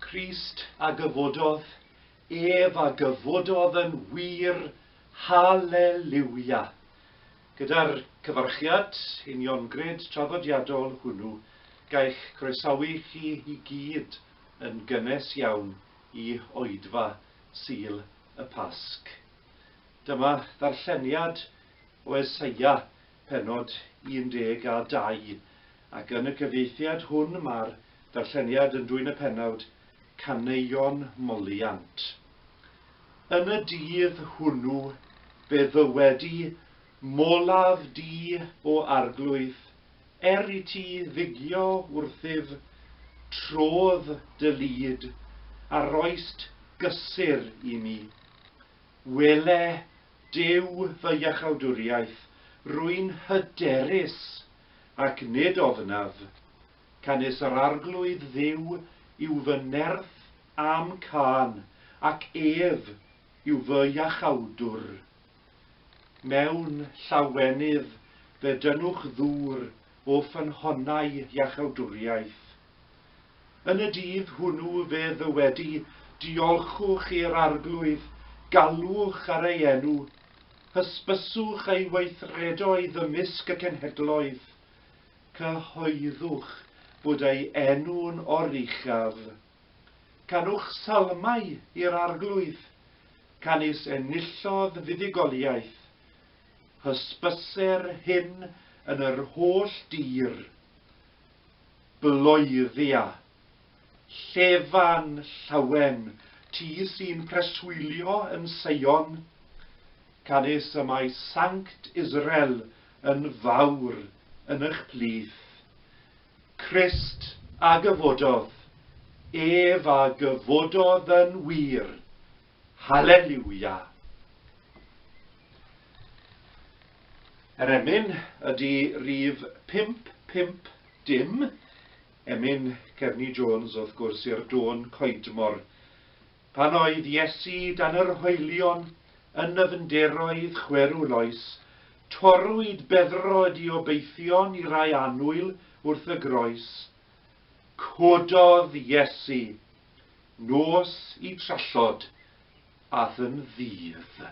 Crist a gyfododd, ef a gyfododd yn wir, haleliwia. Gyda'r cyfarchiad uniongred traddodiadol hwnnw, gaich croesawu chi i gyd yn gynnes iawn i oedfa Sul y Pasg. Dyma ddarlleniad o Eseia, pennod 12, ac yn y cyfieithiad hwn mae'r darlleniad yn dwyn y pennawd Caneuon Moliant. Yn y dydd hwnnw fe ddywedi Molaf di, o Arglwydd, er i ti ddigio wrthyf, trodd dy lid, a roist gysur i mi. Wele, Duw fy iachawdwriaeth, rwy'n hyderus, ac nid ofnaf. Canys yr Arglwydd Dduw yw fy nerth a'm cân, ac ef yw fy iachawdwr. Mewn llawenydd fe dynnwch ddŵr o ffynhonnau iachawdwriaeth. Yn y dydd hwnnw fe ddywedi, Diolchwch i'r Arglwydd, galwch ar ei enw, hysbyswch ei weithredoedd ymysg y cenhedloedd, cyhoeddwch bod ei enw'n oruchaf. Canwch salmau i'r Arglwydd, canys enillodd fuddugoliaeth. Hysbyser hyn yn yr holl dir. Bloeddia. Llefan llawen, ti sy'n preswylio yn Seion, canys y mae Sanct Israel yn fawr yn ych plith. Crist a gyfododd, ef a gyfododd yn wir. Haleliwia! Yr emyn ydy rif 550, emyn Cefni Jones wrth gwrs i'r dôn Coedmor. Pan oedd Iesu dan yr hoelion yn nyfnderoedd chwerw loes, torrwyd beddrod i obeithion i rai annwyl wrth y groes. Cododd Iesu, nos i trallod, a'th yn ddydd.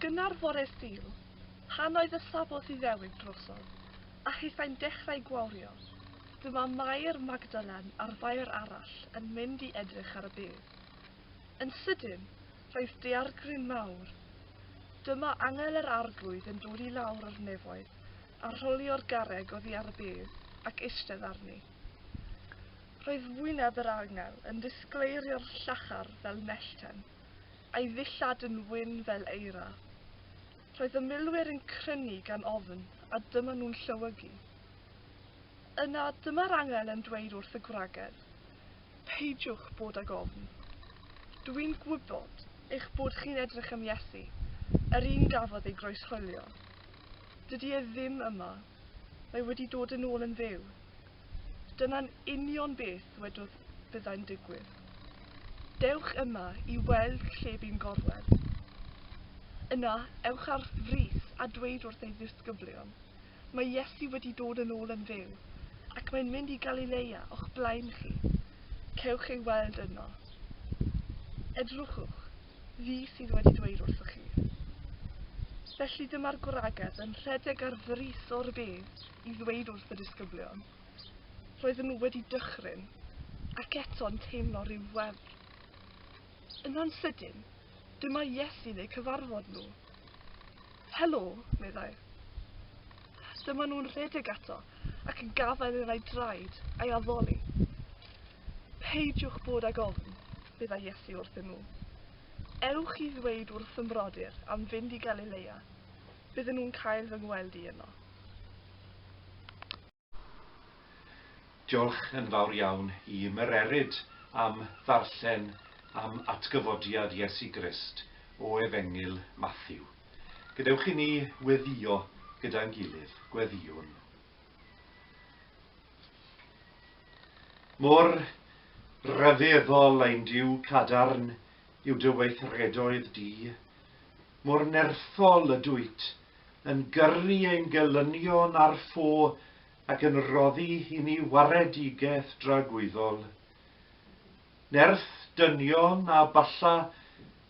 gynnar fore Sul, pan oedd y Saboth Iddewig drosodd, a hithau'n dechrau gwawrio, dyma Mair Magdalen a'r Fair arall yn mynd i edrych ar y bedd. Yn sydyn, roedd daeargryn mawr. Dyma angel yr Arglwydd yn dod i lawr o'r nefoedd a rholio'r garreg oddi ar y bedd ac eistedd arni. Roedd wyneb yr angel yn disgleirio'r llachar fel mellten, a'i ddillad yn wyn fel eira. Roedd y milwyr yn crynu gan ofn, a dyma nhw'n llewygu. Yna dyma'r angel yn dweud wrth y gwragedd, Peidiwch bod ag ofn. Dw i'n gwybod eich bod chi'n edrych am Iesu, yr un gafodd ei groeshoelio. Dydy e ddim yma. Mae wedi dod yn ôl yn fyw. Dyna'n union beth ddwedodd byddai'n digwydd. Dewch yma i weld lle bu'n gorwedd. Yna, ewch ar frys a dweud wrth ei ddisgyblion, Mae Iesu wedi dod yn ôl yn fyw, ac mae'n mynd i Galilea o'ch blaen chi. Cewch ei weld yno. Edrychwch, fi sydd wedi dweud wrthoch chi. Felly dyma'r gwragedd yn rhedeg ar frys o'r bedd i ddweud wrth y disgyblion. Roedden nhw wedi dychryn, ac eto'n teimlo rhyw wefr. Yna'n sydyn, dyma Iesu'n eu cyfarfod nhw. Helo, meddai. Dyma nhw'n rhedeg ato ac yn gafael yn ei draed a'i addoli. Peidiwch bod ag ofn, meddai Iesu wrthyn nhw. Ewch i ddweud wrth fy mrodyr am fynd i Galilea. Bydden nhw'n cael fy ngweld i yno. Diolch yn fawr iawn i Mererid am ddarllen am atgyfodiad Iesu Grist o Efengyl Mathew. Gadewch i ni weddïo gyda'n gilydd. Gweddïwn. Mor ryfeddol ein Duw cadarn yw dy weithredoedd di. Mor nerthol ydwyt yn gyrru ein gelynion ar ffo ac yn rhoddi i ni waredigaeth dragwyddol. Nerth dynion a balla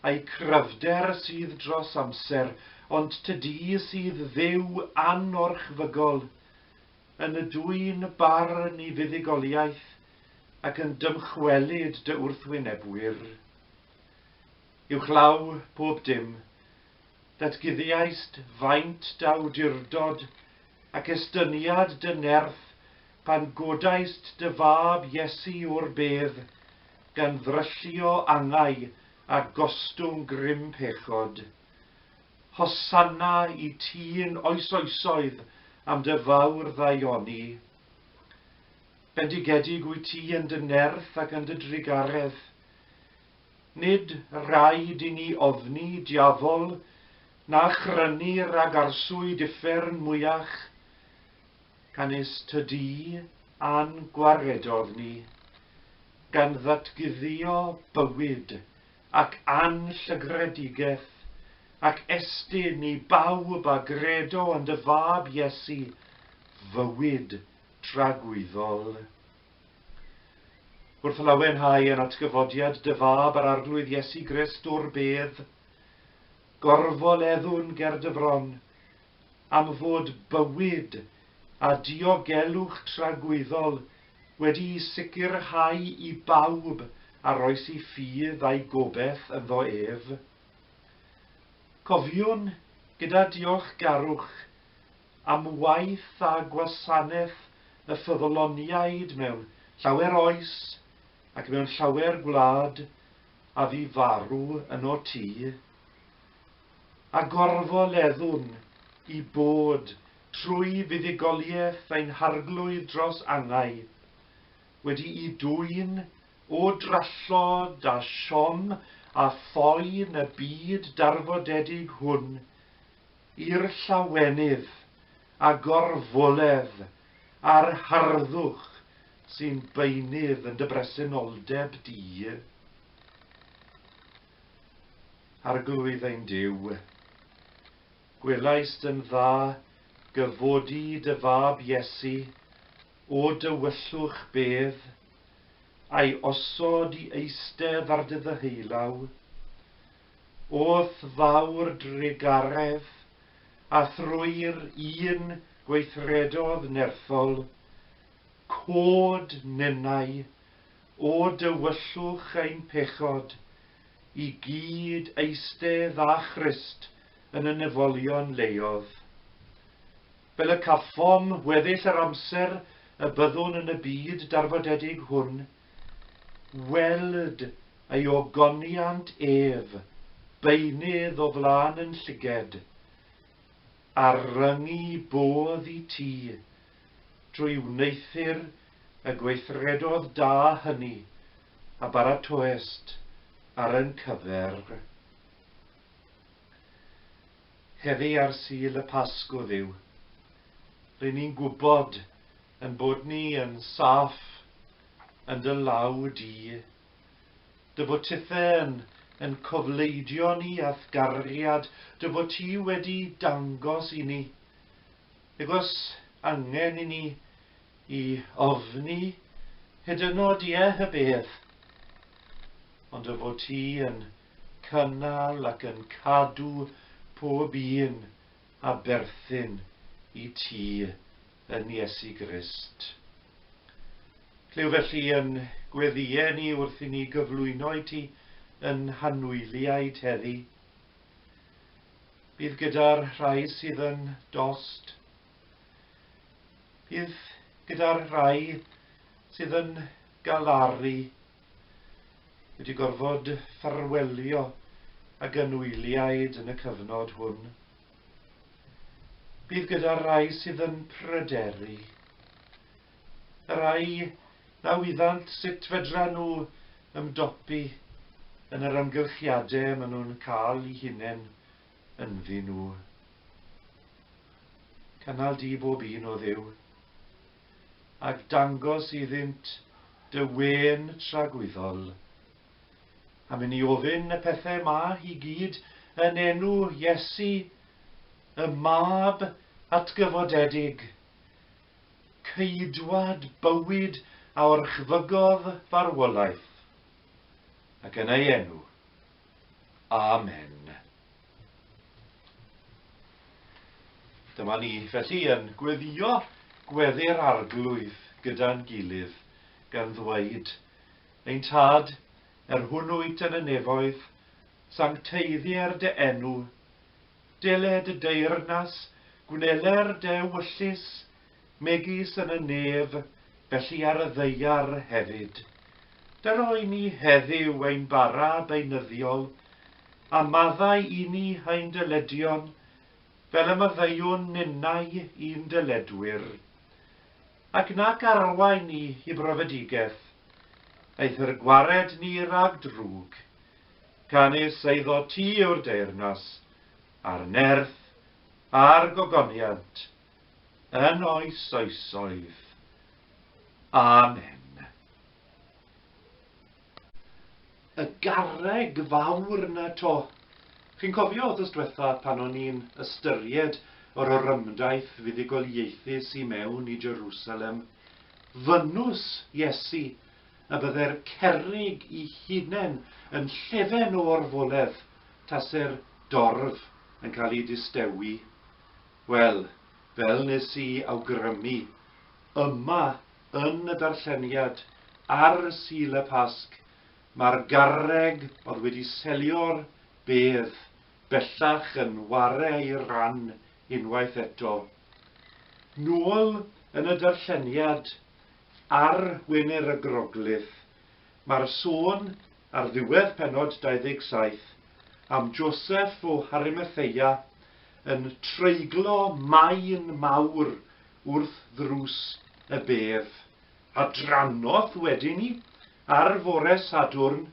a'u cryfder sydd dros amser, ond tydi sydd Dduw anorchfygol, yn y dwyn barn i fuddugoliaeth ac yn dymchwelyd dy wrthwynebwyr. Uwchlaw pob dim, Datguddiaist faint d'awdurdod ac estyniad dy nerth pan godaist dy fab Iesu o'r bedd, gan ddryllio angau a gostwng grym pechod. Hosanna i ti'n oes oesoedd am dy fawr ddaioni. Bendigedig wyt ti yn dy nerth ac yn dy drugaredd. Nid rhaid i ni ofni diafol na chrynu rhag arswyd uffern mwyach, canys tydi a'n gwaredodd ni, gan ddatguddio bywyd ac anllygredigaeth, ac estyn i bawb a gredo yn dy Fab Iesu fywyd tragwyddol. Wrth lawenhau yn atgyfodiad dy Fab a'r Arglwydd Iesu Grist o'r bedd, gorfoleddwn ger dy fron, am fod bywyd a diogelwch tragwyddol wedi'i sicrhau i bawb a roes i ffydd a'i gobeith ynddo ef. Cofiwn gyda diolchgarwch am waith a gwasanaeth y ffyddloniaid mewn llawer oes ac mewn llawer gwlad a fu farw yno ti, a gorfoleddwn i bod trwy fuddugoliaeth ein Harglwydd dros angau, wedi'i dwyn o drallod a siom a phoen y byd darfodedig hwn i'r llawenydd a gorfoledd a'r harddwch sy'n beunydd yn dy bresenoldeb di. Arglwydd ein Duw, gwelaist yn dda gyfodi dy fab Iesu o dywyllwch bedd, a'i osod i eistedd ar dy ddeheulaw. O'th fawr drugaredd, a thrwy'r un gweithredodd nerthol, cod ninnau o dywyllwch ein pechod, i gyd eistedd â Christ yn y nefolion leodd. Fel y caffom weddill yr amser y byddwn yn y byd darfodedig hwn, weld ei ogoniant ef, beunydd o flaen yn llyged, a ryngu bodd i ti, drwy wneuthur y gweithredodd da hynny a baratoest ar yn cyfer. Heddi ar Sul y Pasg o Dduw, ry'n ni'n gwybod yn bod ni yn saff yn dy law di. Dy fod tithe yn, yn cofleidio ni a'th gariad, dy fod ti wedi dangos i ni. Nag oes angen i ni i ofni hyd yn oed ie y bedd, ond dy fod ti yn cynnal ac yn cadw pob un a berthyn i ti yn Iesu Grist. Clyw felly yn gweddïau ni wrth i ni gyflwyno i ti yn hanwyliaid heddi. Bydd gyda'r rhai sydd yn dost. Bydd gyda'r rhai sydd yn galaru wedi gorfod ffarwelio ag anwyliaid yn y cyfnod hwn. Bydd gyda'r rhai sydd yn pryderu, y rhai na wyddant sut fedra nhw ymdopi yn yr amgylchiadau maen nhw'n cael eu hunain ynddyn nhw. Cynnal di bob un o Dduw, ac dangos iddynt dy wên tragwyddol. A mynd i ofyn y pethau ma i gyd yn enw Iesu, y Mab atgyfodedig, ceidwad bywyd a orchfygodd farwolaeth, ac yn ei enw. Amen. Dyma ni felly yn gweddio gweddi'r Arglwydd gyda'n gilydd, gan ddweud, Ein Tad, yr hwn wyt yn y nefoedd, sancteiddier dy enw, dele dy deyrnas, gwneler dy ewyllys, megis yn y nef, felly ar y ddaear hefyd. Dyroi ni heddiw ein bara beunyddiol, a maddau i ni ein dyledion, fel y maddeuwn ninnau i'n dyledwyr. Ac nac arwain ni i brofedigaeth, eithr gwared ni rhag drwg. Canys eiddo ti yw'r deyrnas, a'r nerth, a'r gogoniant, yn oes oesoedd. Amen. Y garreg fawr 'na 'to. Chi'n cofio wythnos diwetha pan o'n i'n ystyried yr orymdaith fuddugoliaethus i mewn i Jerusalem? Fynws Iesu y bydde'r cerrig i hunain yn llefen o orfoledd tase'r dorf yn cael ei distewi. Wel, fel nes i awgrymu, yma yn y darlleniad ar Sul y Pasg, mae'r garreg oedd wedi selio'r bedd bellach yn ware ei ran unwaith eto. Nôl yn y darlleniad ar Wener y Groglith, mae'r sôn ar ddiwedd pennod 27 am Joseph o Arimathea yn treiglo maen mawr wrth ddrws y bedd. A drannoth wedyn 'ny, ar fore Sadwrn,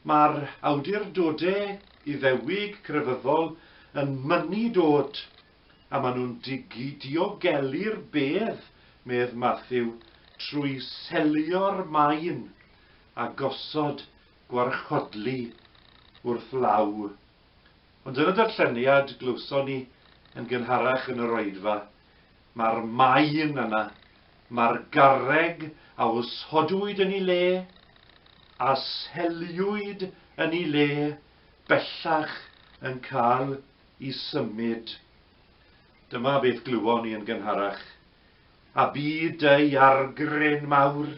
mae'r awdurdodau Iddewig crefyddol yn mynnu dod, a maen nhw'n diogelu'r bedd, medd Mathew, trwy selio'r maen a gosod gwarchodlu wrth law. Ond yn y darlleniad glywson ni yn gynharach yn yr oedfa, mae'r maen yna, mae'r garreg a osodwyd yn ei le, a seliwyd yn ei le, bellach yn cael i symud. Dyma beth glywon ni yn gynharach. A bu daeargryn mawr.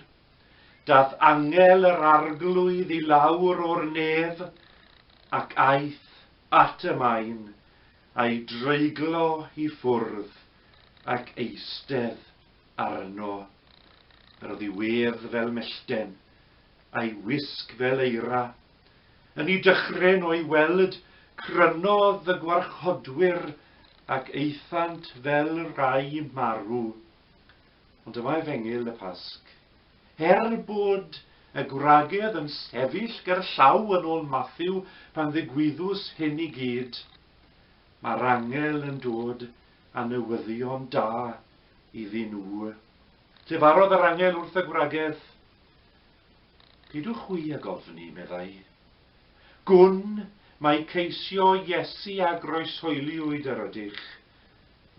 Dath angel yr arglwydd i lawr o'r nef ac aeth at y maen, a'i dreiglo i ffwrdd ac eistedd arno. Yr oedd ei wedd fel mellten, a'i wisg fel eira. Yn ei dychryn o'i weld, crynodd y gwarchodwyr ac aethant fel rhai marw. Ond dyma efengyl y Pasg. Er bod y gwragedd yn sefyll ger llaw yn ôl Mathew pan ddigwyddws hyn i gyd, mae'r angel yn dod â newyddion da iddyn nhw. Llefarodd yr angel wrth y gwragedd, Peidiwch chwi ag ofni, meddai. Gwn mai ceisio Iesu a groeshoeliwyd yr ydych.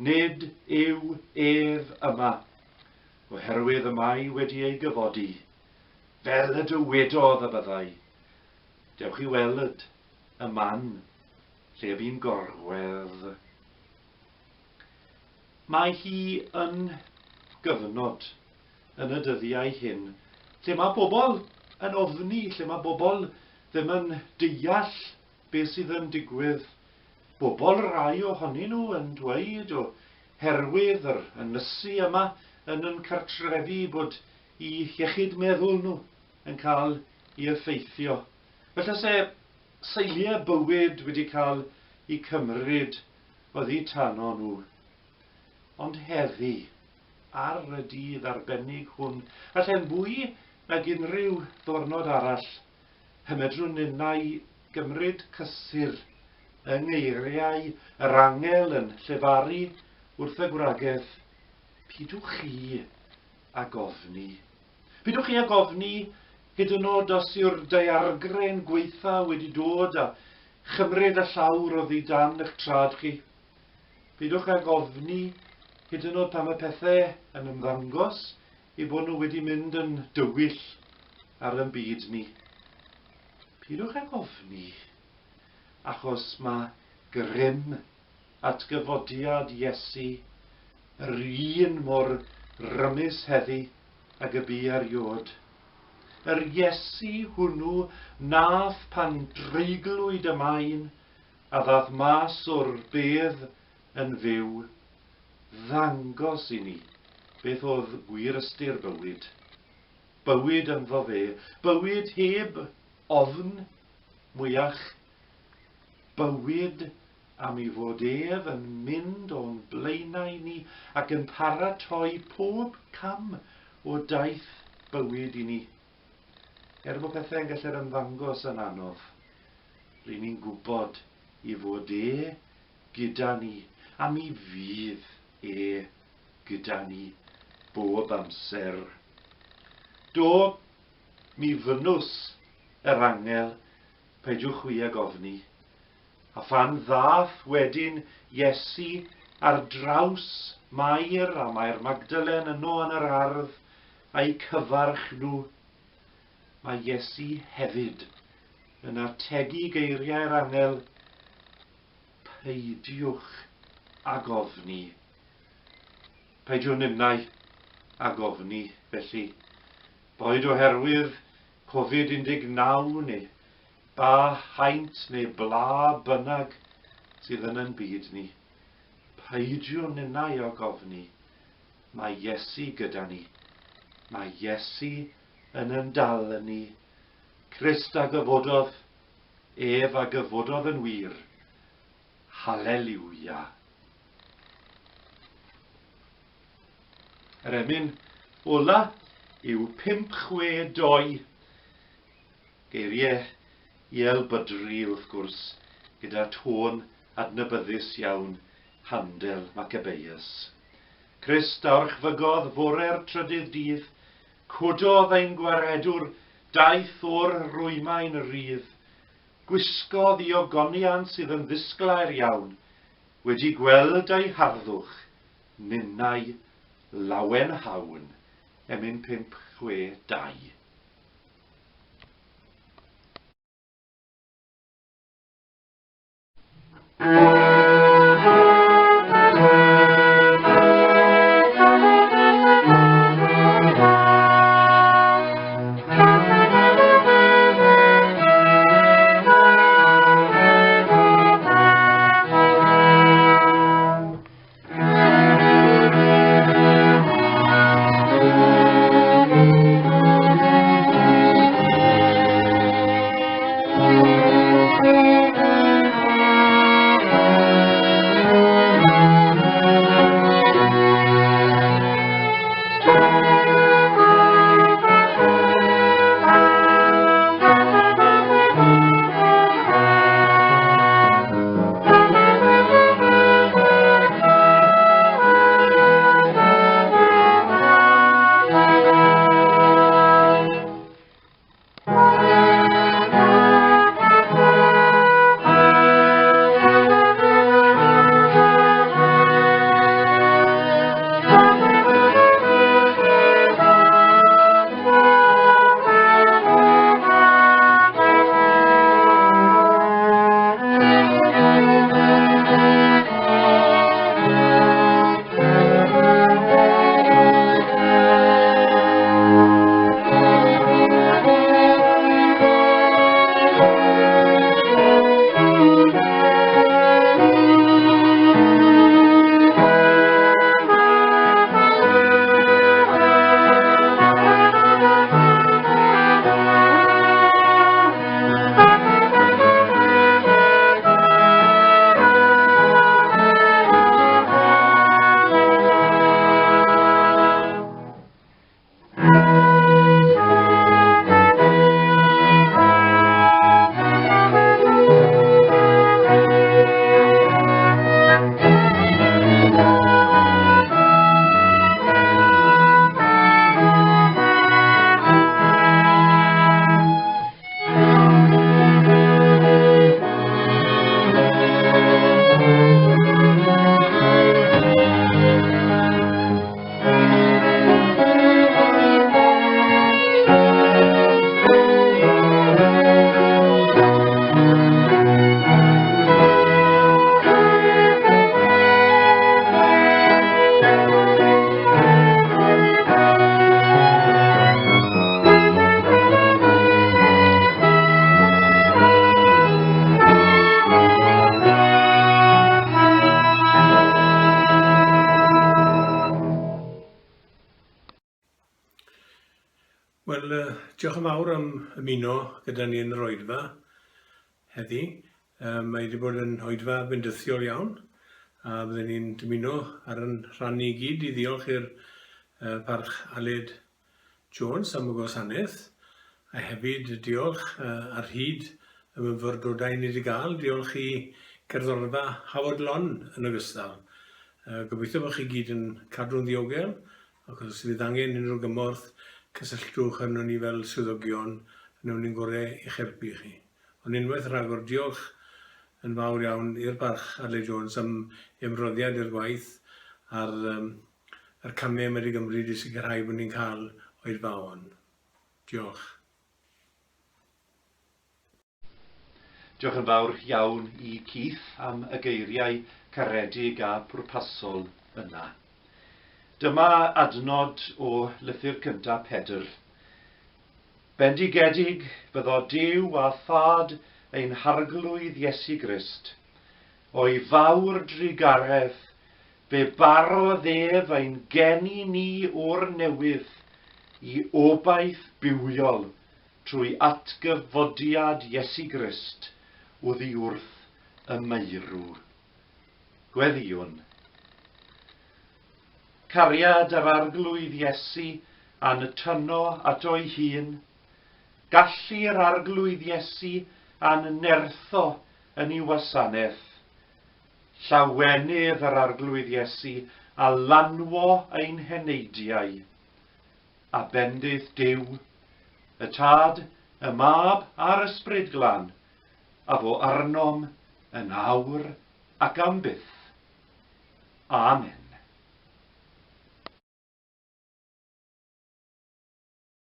Nid yw ef yma, oherwydd y mae wedi ei gyfodi, fel y dywedodd y byddai. Dewch i weld y man lle bu'n gorwedd. Mae hi yn gyfnod yn y dyddiau hyn lle mae bobl yn ofni, lle mae bobl ddim yn deall beth sydd yn digwydd. Bobl rai ohonyn nhw yn dweud o herwydd yr ynysu yma yn yn cartrefi bod i iechyd meddwl nhw yn cael ei effeithio. Felly se seiliau bywyd wedi cael eu cymryd oddi tano nhw. Ond heddi, ar y dydd arbennig hwn, falle'n fwy nag unrhyw ddwrnod arall, y medrwn ninnau gymryd cysur yng ngeiriau yr angel yn llefaru wrth y gwragedd, Pidwch chi ag ofni. Pidwch chi ag ofni, hyd yn oed os yw'r daeargryn gwaetha wedi dod a chymryd y llawr oddi dan eich trad chi. Peidiwch ag ofni, hyd yn oed pan mae pethau yn ymddangos eu bod nhw wedi mynd yn dywyll ar yn byd ni. Peidiwch ag ofni, achos mae grym atgyfodiad Iesu yr un mor rymus heddi ag y bu erioed. Yr Iesu hwnnw nath pan dreiglwyd y maen a ddath mas o'r bedd yn fyw, ddangos i ni beth oedd gwir ystyr bywyd. Bywyd ynddo fe, bywyd heb ofn mwyach, bywyd am ei fod ef yn mynd o'n blaenau ni ac yn paratoi pob cam o daith bywyd i ni. Er bod pethau'n gallu'r ymddangos yn anodd, ry'n ni'n gwybod i fod e gyda ni, a mi fydd e gyda ni bob amser. Do, mi fynnws yr angel, peidiwch chwi ag ofni. A phan ddath wedyn Iesu ar draws Mair a Mair Magdalen yno yn yr ardd, a'u cyfarch nhw, mae Iesu hefyd yn ategu geiriau'r angel, Peidiwch ag ofni. Peidiwn ninnau ag ofni, felly, boed oherwydd Covid-19 neu ba haint neu bla bynnag sydd yn yn byd ni. Peidiwn ninnau ag ofni. Mae Iesu gyda ni. Mae Iesu yn yn dal ni. Crist a gyfododd, ef a gyfododd yn wir. Haleliwia. Yr emyn ola yw 562. Geiriau Iel Bydri wrth gwrs, gyda tôn adnabyddus iawn Handel Maccabeus. Crist a orchfygodd fore'r trydydd dydd, cododd ein gwaredwr, daeth o'r rwymau'n rhydd, gwisgodd i ogoniant sydd yn ddisglair iawn, wedi gweld ei harddwch, ninnau lawenhawn. Emyn 562. Wel, diolch yn fawr am ymuno gyda ni yn yr oedfa heddi. Mae wedi bod yn oedfa bendithiol iawn, a bydden ni'n dymuno ar yn rhan ni i gyd i ddiolch i'r Parch Aled Jones am y gwasanaeth, a hefyd diolch ar hyd y myfyrdodau ni wedi gael, diolch i Cerddorfa Hafod Lon yn ogystal. Gobeithio bod chi gyd yn cadw'n ddiogel, ac os fydd angen unrhyw gymorth, cysylltwch arnon ni fel swyddogion, a wnawn ni'n gorau i'ch helpu chi. Ond unwaith rhagor, diolch yn fawr iawn i'r Parch Adlai Jones am ei ymroddiad i'r gwaith a'r yr camau mae wedi gymryd i sicrhau bod ni'n cael oedfaon. Diolch. Diolch yn fawr iawn i Keith am y geiriau caredig a pwrpasol yna. Dyma adnod o lythyr cyntaf Pedr. Bendigedig fyddo Duw a Thad ein Harglwydd Iesu Grist, o'i fawr drugaredd fe barodd ef ein geni ni o'r newydd i obaith bywiol trwy atgyfodiad Iesu Grist oddi wrth y meirw. Gweddïwn. Cariad yr Arglwydd Iesu a'n tynno ato'i hun, gallu'r Arglwydd Iesu a'n nertho yn ei wasanaeth, llawenydd yr Arglwydd Iesu a lanwo ein heneidiau, a bendith Duw, y Tad, y Mab a'r Ysbryd Glân, a fo arnom yn awr ac am byth. Amen.